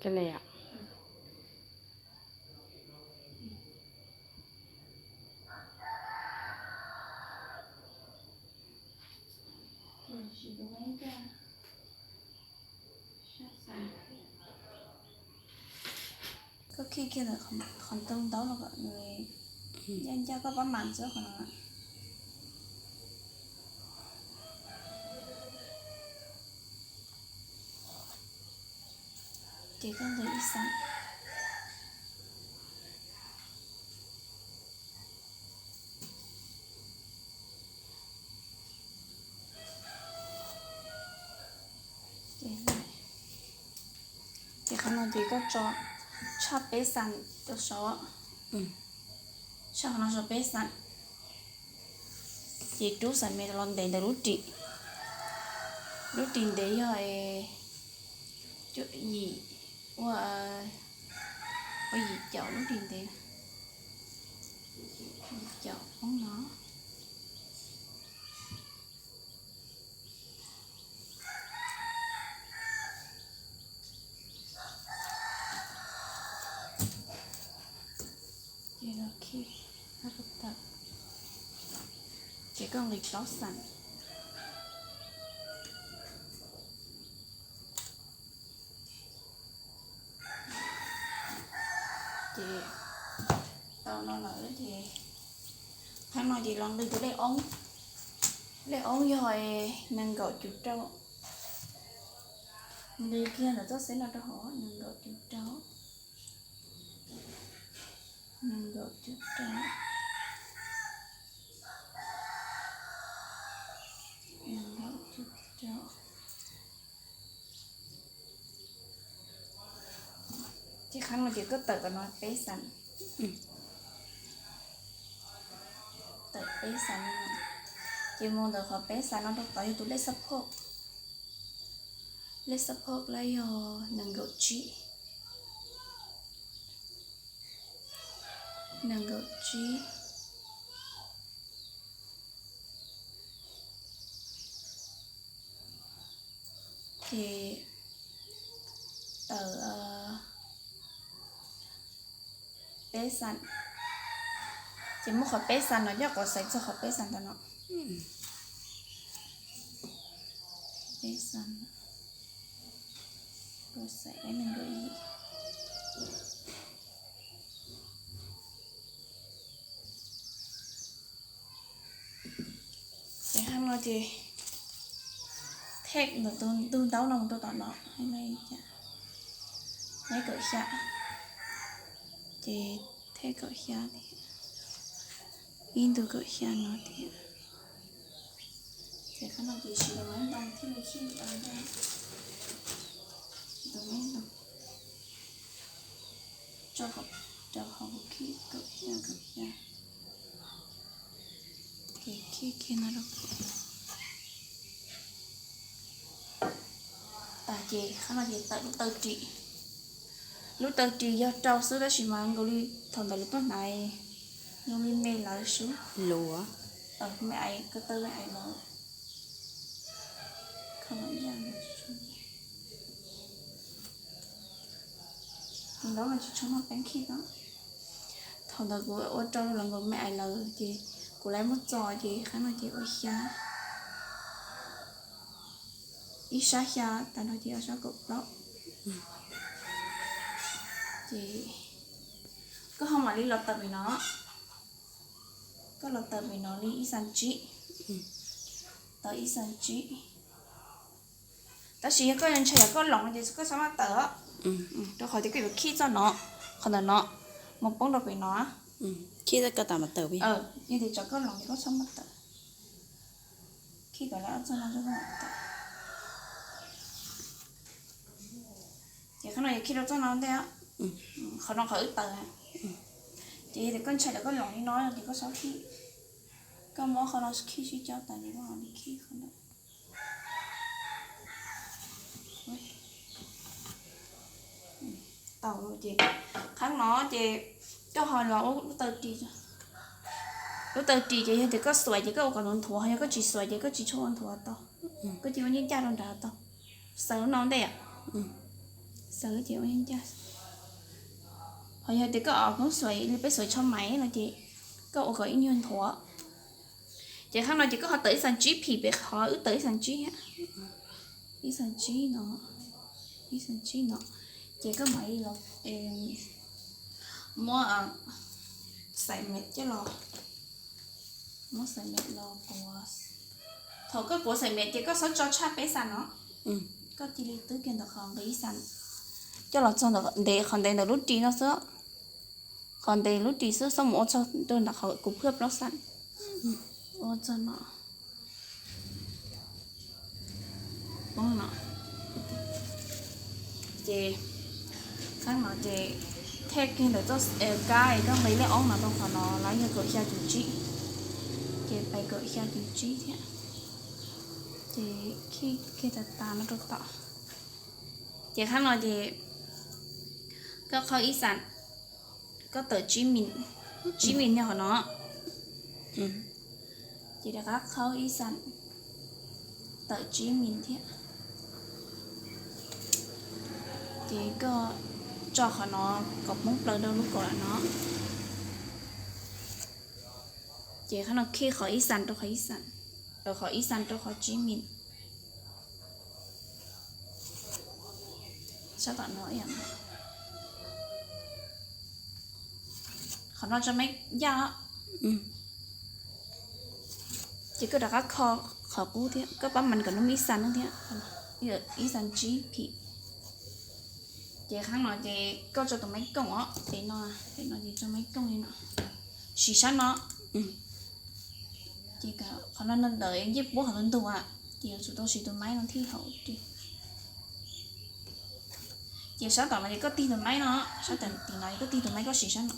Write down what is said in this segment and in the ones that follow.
Kawg li os. Koj khij kiag ntawm qhov ntoo ntaub no kom nws ncaj ncaj, koj pab mam xwb qhov no. Ces koj nqis ib xeem. Ces qhov no ces koj tso tshaj peb xeem rau saud, tshaj qhov no saud peb xeem. Ces rub xaim me los ntev ntawm lub ris. Lub ris ntev yog cuaj yim, ua, ua yim caum lub ris ntev, yim caum poob no. Ces los khij ob tawm, ces koj nqis plaub xeem. Ces tau no lawm ces qhov no ces los nqis tus lej oob. Lej oob yog nees nkaum cuv rau. Nqis kiag ntawm txoj xeb no rau hauv, nees nkaum cuv rau, nees nkaum cuv rau, nees nkaum cuv rau. Ces qhov no ces koj tawm tom no peb xeem. Tawm peb xeem no, ces mus ntawm qhov peb xeem no rau tod yog tus lej xab phoj. Lej xab phoj lawm yog nees nkaum tsib. Nees nkaum tsib. Ces tawm peb xeem. Ces muab qhov peb xeem no coj quav xaim txog qhov peb xeem ntawm no. Peb xeem, quav xaim nees nkaum yim. Ces qhov no ces thej ntawm tus ntug ntaub no mus rau tom no, neb kaum xya, ces thej kaum xya thiab, ib ntu kaum xya no thiab. Ces qhov no ces siv tus me ntoo thiaj li khij tau ntej. Tus me ntoo tso rau hauv khij kaum xya kaum xya. Ces khij kiag no rau. Tas ces qhov no ces tawm lub taw ris. Lub taw ris yog rau xwb tab sis mas nkaus li thaum ntawd lawv tuaj hnav zoo li me lawv xwb. Luav. Me aiv, ko taw me aiv lawv. Tus ntaub no tsis tshua muaj peev khij os. Thaum ntawd kuv ua rau lawv nkaus me aiv lawv ces kuv lawv muab txo ces qhov no ces ua xya. Ib sab xya, tas no ces ob sab kaum plaub. Ces koj ho mam li los tawm pem no. Koj los tawm pem no li ib xeem tsib. Tawm ib xeem tsib. Tab sis yog koj ntshai yog koj loos no ces koj txhob maj tawm os. Rau qhov tias koj yuav khij txoj no, qhov ntawm no, mus poob rau pem no. Khij txoj ko tas mam tawm. Yog tias tsam koj loos ces koj txhob maj tawm. Khij kom lawv ob txoj no txhob maj tawm. Ces qhov no yog khij rau txoj no ntej, qhov no qhov wb tawm. Ces yog tias koj ntshai yog koj loos li no ces koj txhob khij. Koj muab qhov no khij sib cog tas ces koj mam li khij qhov ntawd. Tau ces qhov no ces koj ho los ua lub taw ris. Lub taw ris ces yog tias koj xuas ces koj ua kom nthuav nthuav, yog koj tsis xuas ces koj tsis tshua ua nthuav tau. Koj cia ua ncaj ncaj rau nrad tau. Xaws lub no ntej. Xaws ces ua ncaj. Ho yog tias koj ua koob xuas li peb xuas tsho maiv no ces koj ua kom ib nyuag nthuav. Ces qhov no ces koj ho tawm ib xas tsib phim pem qhov wb tawm ib xas tsib thiab. Ib xas tsib no, ib xas tsib no, ces koj mam li los muab xaim mem coj los, muab xaim mem los puav. Thaum koj puav xaim mem ces koj txhob tso tshaj peb xas no, koj cia li twb kiag ntawm qhov nqis ib xas coj los txog ntev, qhov ntev ntawm lub ris no xwb. Qhov ntev lub ris xwb, txhob mus ua txog rau ntawm qhov kuv phwj plaub xas. Ua txog no, poob no. Ces qhov no ces thej kiag ntawm txoj kab es koj nqis lub oob no rau qhov no los yog kaum xya cum tsib. Ces pais kaum xya cum tsib thiab. Ces khij kiag tas tas no rau tom. Ces qhov no ces koj qhaub ib xas, koj tawm tsib mis, tsib mis nyob qhov no. Ces rov qab qhaub ib xas, tawm tsib mis thiab. Ces koj tso qhov no kom poob plaws rau lub kaum lam no. Ces qhov no khij qhov ib xas rau qhov ib xas, qhov ib xas rau qhov tsib mis. Sab tom no, qhov no tso maiv yaj. Ces koj rov qab kho qhov qub thiab, koj pab mas kom nws muaj ib xas no thiab, ib xas tsib phim. Ces qhov no ces koj tso tus maiv kooj os, pem no, pem no ces tso maiv kooj li no, siv sab no. Ces qhov no ntawm ncej puab qhov ntug ntug, ces yuav tsum tau siv tus maiv no thiaj haum ris. Ces sab tom no ces koj tig tus maiv no, sab tom tim no koj tig tus maiv, koj siv sab no.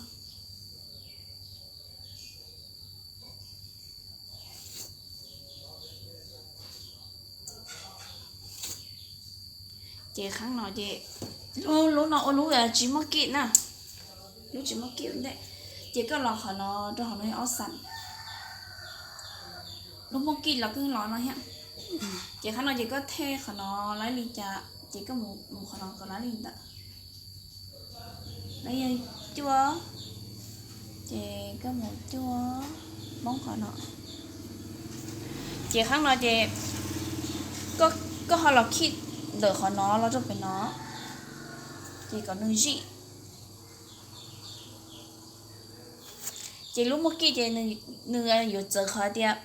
Ces qhov no ces lub no ua lub tsis muaj kij na, lub tsis muaj kij ua ntej. Ces koj los qhov no rau qhov no ob xas, lub muaj kij los koj los no thiab. Ces qhov no ces koj thej qhov no lawv li cas ces koj mus qhov no kom lawv li ntawd. Lawv yog cuaj, ces koj mus cuaj, poob qhov no. Ces qhov no ces koj ho los khij ntawm qhov no los rau pem no, ces kom nws zij. Ces lub muaj kij ces nws yuav txawv qhov tias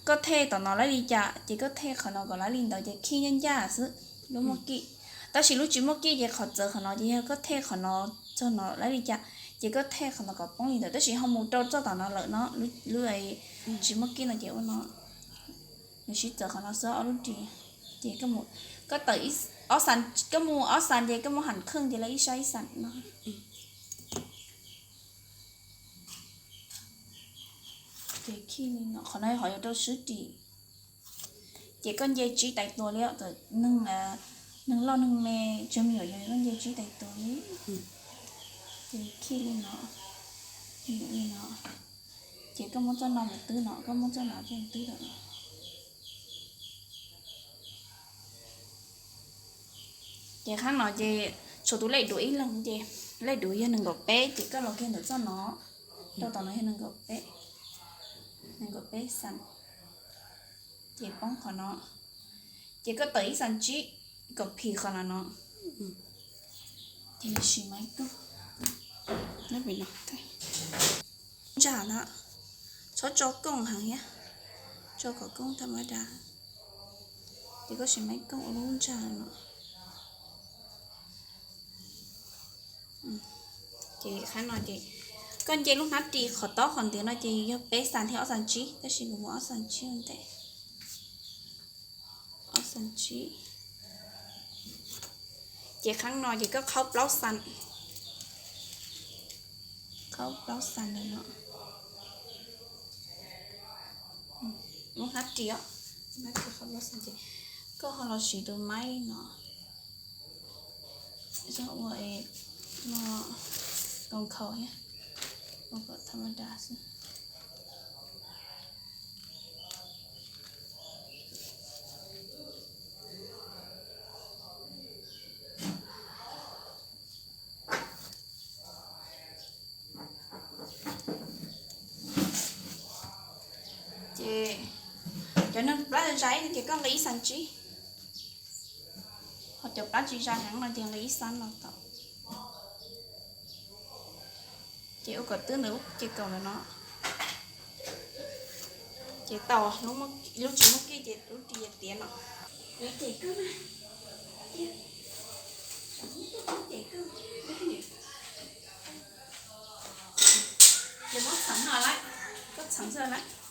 koj thej tom no lawv li cas ces koj thej qhov no kom lawv li ntawd ces khij ncaj ncaj xwb, lub muaj kij. Tab sis lub tsis muaj kij ces qhov txawv qhov no ces yog koj thej qhov no txog no lawv li cas ces koj thej qhov no kom poob li ntawd, tab sis ho mus rau txoj tom no lawm no, lub tsis muaj kij no ces ua no, nws sib txawv qhov no xwb ob lub ris. Ces koj tawm, koj mus ob xas ces koj muab ham kheej ces lawv ib sab ib xas no. Ces khij li no, qhov no ho yuav rau swb ris. Ces koj nce tsib tais tua li, neeg loj neeg me tsis me nyuam yaus koj nce tsib tais tua li. Ces khij li no, li no. Ces koj muab txoj no mus twb no, koj muab txoj no coj mus twb lawm no. Ces qhov no ces tshuav tus lej duav ib leeg ces lej duav yog nees nkaum peb ces koj los kiag ntawm txoj no, rau tom no yog nees nkaum peb, nees nkaum peb xas. Ces poob qhov no, ces koj tawm ib xas tsib kom phim qhov no no. Ces siv maiv kooj, ntsa na, txhob tso kooj heev thiab, tso kom kooj thaj mab da. Ces koj siv maiv kooj ua lub ntsa no. Ces qhov no ces koj nce lub hnab ris qhov tob qhov ntiav no ces yog peb xas thiab ob xas tsib, tab sis kuv muab ob xas tsib ua ntej. Ob xas tsib. Ces qhov no ces koj qhaub plaub xas, qhaub plaub xas ntawm no. Lub hnab ris, hnab ris qhaub plaub xas ces koj ho los siv tus maiv no, ua no, koom khaus thiab, ua kom thaj mab da xwb. Plab zais no ces koj nqis ib xab tsib, ho cov plab tsis zais heev no ces nqis ib xab no tau. Ces ua kom twb ntawm lub ces kaum ntawm no. Ces tau, lub tsis muaj kij ces lub ris yeej tiav no. Ces koj na, ces koj, ces muab txheev no lawm, koj txheev xwb lawm.